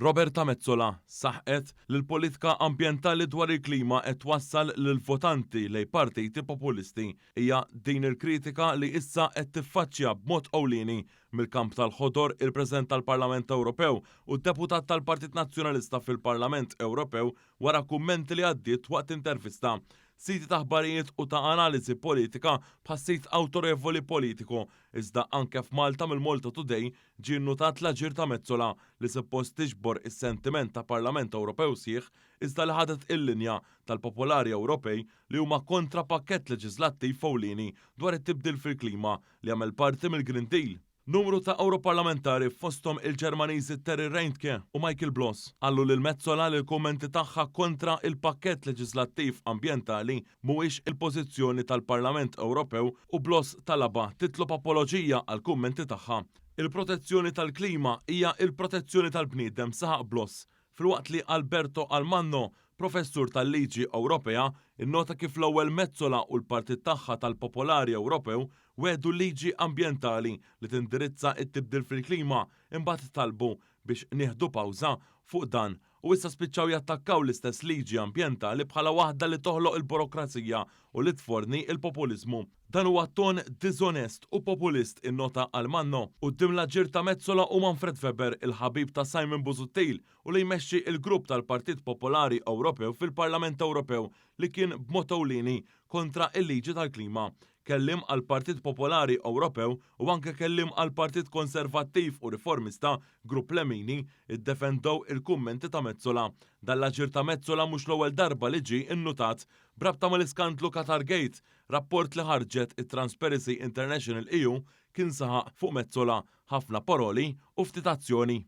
Roberta Metsola saħqet li l-politika ambjentali dwar il-klima qed twassal lill-votanti lejn partiti populisti. Hija din il-kritika li issa qed tiffaċċja b'mod ewlieni mill-kamp tal-Ħodor il-President tal-Parlament Ewropew u d-Deputat tal-Partit Nazzjonalista fil-Parlament Ewropew wara kummenti li għaddiet waqt intervista. Siti ta' aħbarijiet u ta' analiżi politika bħas-sit awtorevoli Politico, iżda anke f'Malta mill-Malta Today ġie nnutat l-aġir ta' Metsola li suppost tiġbor is-sentiment ta' Parlament Ewropew sħiħ iżda li ħadet il-linja tal-Popolari Ewropej li huma kontra pakkett leġiżlattiv ewlieni dwar it-tibdil fil-klima li jagħmel parti mill-Green Deal. Numru ta' Ewroparlamentari fosthom il-Ġermaniżi Terry Reintke u Michael Bloss qallu lil Metsola li l-kummenti tagħha kontra il-pakkett leġiżlattiv ambjentali mhuwiex il-pożizzjoni tal-Parlament Ewropew u Bloss talabha titlob apoloġija għall-kummenti tagħha. Il-protezzjoni tal-klima hija il-protezzjoni tal-bniedem, saħaq Bloss, filwaqt li Alberto Almanno, professur tal-liġi Ewropea, innota kif l-ewwel Metsola u l-partit tagħha tal-Popolari Ewropew wegħdu liġi ambjentali li tindirizza t-tibdil fil-klima, imbagħad talbu biex nieħdu pawża fuq dan u issa spiċċaw jattakkaw l-istess liġi ambjentali bħala waħda li toħloq il-burokrazija u li tforni il-populiżmu. Dan huwa ton diżonest u populist, innota Almanno. Quddiem l-aġir ta' Metsola u Manfred Weber, il-ħabib ta' Simon Busuttil u li jmexxi il-grupp tal-Partit Popolari Ewropew fil-Parlament Ewropew li kien b'mod ewlieni kontra il-liġi tal-klima. Kelliem għall-Partit Popolari Ewropew u anke kelliem għall-Partit Konservattiv u Riformista, Grupp Lemini, iddefendew il-kummenti ta' Metsola. Dan l-aġir ta' Metsola mhux l-ewwel darba li ġie innutat. B'rabta mal-iskandlu Qatar Gate, rapport li ħarġet it-Transparency International EU kien saħaq fuq Metsola ħafna paroli u ftit azzjoni.